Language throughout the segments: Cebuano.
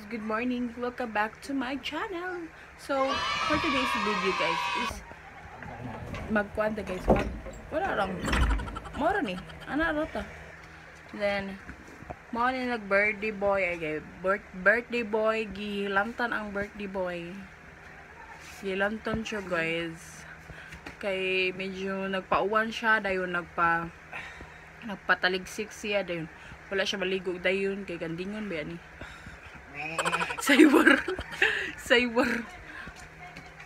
Good morning. Welcome back to my channel. So, for today's video, guys, is magkuan ta, guys. Mag wala lang. Mora ni. Ana ra ta. Then mao ni nag birthday boy ay guys. Birthday boy, gihilantan ang birthday boy. Gihilantan siya, guys. Kay medyo nagpauwan siya dayon, nagpataligsik siya dayon. Wala siya maligo dayon kay gandingon ba ni. Saywar. Saywar.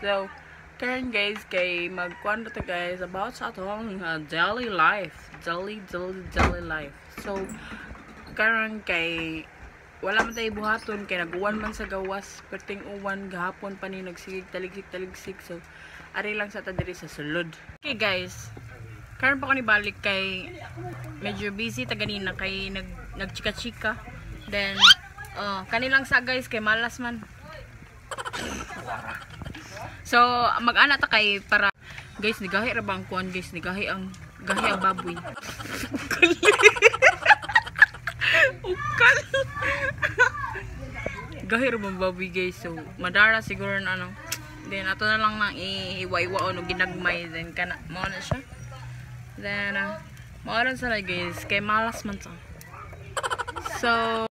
So, karon, guys, kay magkuan ta, guys, about sa atong daily life. Daily, daily, daily life. So, karon kay wala man tayo buhaton kay naguwan man sa gawas, perting uwan gahapon pa ni, nagsigig taligsik taligsik. So, ari lang sa ta diri sa sulod. Okay, guys. Karon pa ko ni balik kay medyo busy ta ganina kay nagchika-chika. Then kanilang sa, guys, kay malas man. So, mag-ana ta kay para, guys, nigahi ra ba ang kuan, guys, nigahi ang baboy. Ukal. Gahi ra ba ang baboy, guys? So, madara siguro na ano. Then ato na lang nang iiwa-iwa o ginagmay, then kana mao na siya. Then mao lang sila, guys, kay malas man ta. So,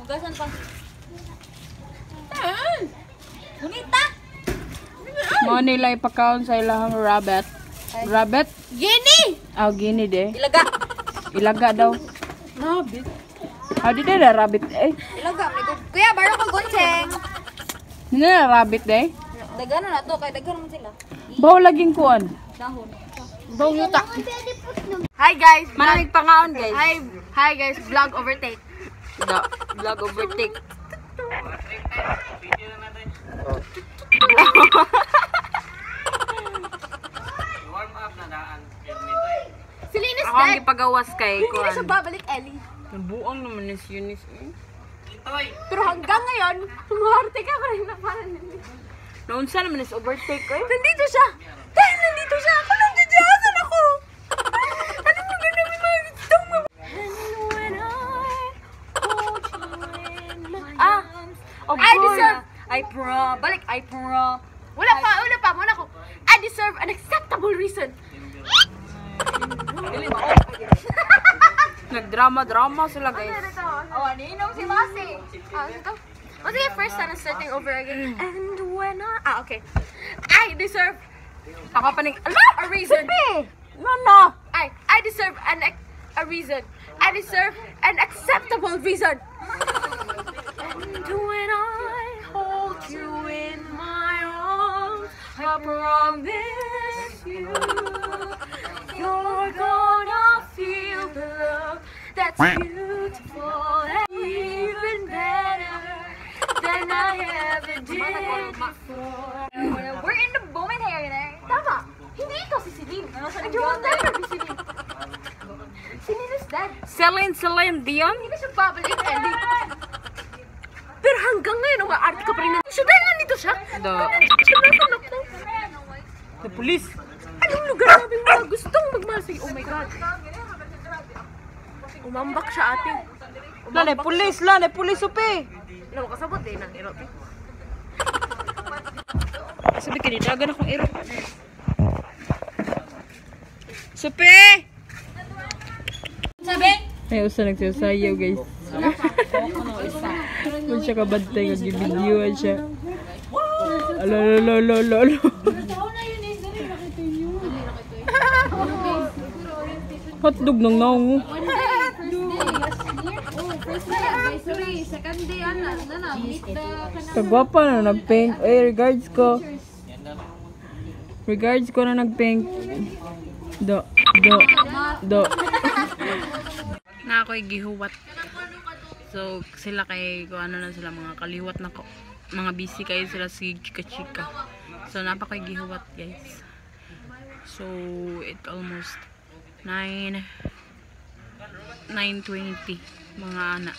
Hugasan pa. Bonita! Mao nila ipakaon sa ilahang rabbit. Rabbit? Gini! Aw, gini de. Ilaga! Ilaga daw. Rabbit. How did na rabbit eh? Ilaga. Kuya, baro ko guncheng. Hindi na rabbit de. Dagano na to, kay dagano man sila. Baw laging kuan. Dahon. Baw yuta. Hi, guys! Maraming pangaon, guys. Hi, hi guys, vlog overtake. Da, vlog overtake. Si Linus Ako ang gipagawas kay Hindi na siya kuan. babalik, Ellie. Nabuang naman ni si Eunice eh. Pero hanggang ngayon, humarte ka pa rin na parang hindi. Naunsa naman is overtake eh. Nandito siya! Dahil nandito siya! Ako nandiyan siya! Asan ako? Ano mo ganun mga gustong mo? Ah! I deserve! I pro! Balik, I pro! Wala pa! Wala pa! Wala ko! I deserve an acceptable reason! Nagdrama-drama sila, guys. Oh, aninom si Masi! Ah, ito? What's the first sentence starting over again? And when I... Ah, okay. I deserve Ako pa ning a reason. No, no. I deserve a reason. I deserve an acceptable reason. And when I hold you in my arms, I promise you, you're gonna feel the love that's beautiful and even better than I ever did before. We're in the moment here, eh? Tama. Hindi ikaw si Celine. And you will never be Celine. Celine is dead. Celine, Celine Dion? Hindi na siya babalik, Ellie. Pero hanggang ngayon, umaarte ka pa rin. Siya dahil nandito siya. Do. Siya nasa ko. The police. Anong lugar namin mga gustong magmahal sa'yo? Oh my God. Umambak siya, ate. Lale, police, lale, police upi. Wala, makasabot eh, nang iro, te. Sabi ka, dagan akong iro. Supi! Sabi? May usa nagsasayaw, guys. Kung siya kabantay, nag-videoan siya. Alo, alo, alo, alo, alo. Hotdog nang naong. Kagwapa na nagpink. Eh, regards ko. Regards ko na nagpink. Do, do, do. Na ako'y gihuwat. So, sila kay, kung ano na sila, mga kaliwat na ko. Mga busy kayo sila, sige chika-chika. So, napako'y gihuwat, guys. So, it almost 9:20 mga ana.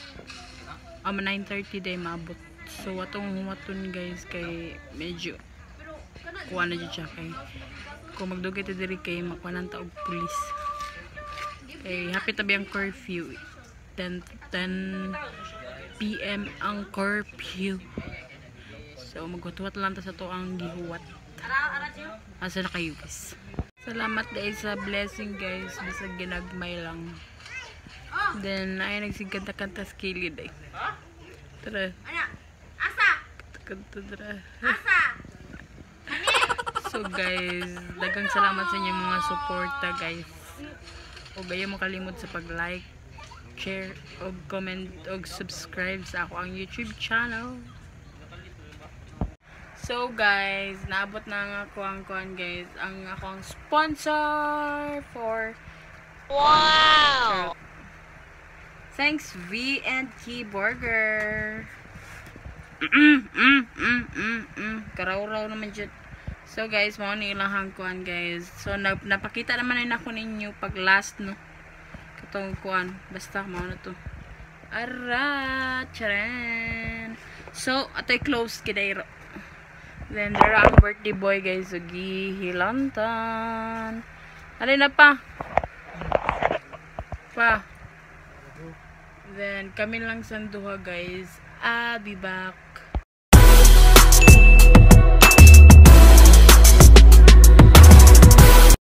9:30 day maabot. So, atong huwaton, guys, kay medyo kuha na dyan siya kay kung magdugay ta diri kay makuha ng taog pulis. Kay happy tabi ang curfew. 10 p.m. ang curfew. So, maghuwat lang ta sa to ang gihuwat. Asa na kayo, guys? Salamat guys sa blessing, guys. Bisag ginagmay lang. Then, ay nagsigkanta-kanta sa kilid eh. Tara. Asa? Kanta, tara. Asa? So guys, daghang salamat sa inyong mga suporta, guys. Ug ayaw makalimot sa pag-like, share, og comment, og subscribe sa ako ang YouTube channel. So guys, naabot na ang ako ang kuan, guys, ang ako ang sponsor for Wow! Thanks V and K Burger. Karaw-raw naman dyan. So guys, mao ni ilang kuan, guys. So napakita naman na ako ninyo pag last, no. Katong kuan, basta mao na to. Ara, charan. So atoy close kidayro. Then there ang birthday boy, guys, so gihilantan. Alin na pa? Pa. Then kami lang sa duha, guys. I'll be back.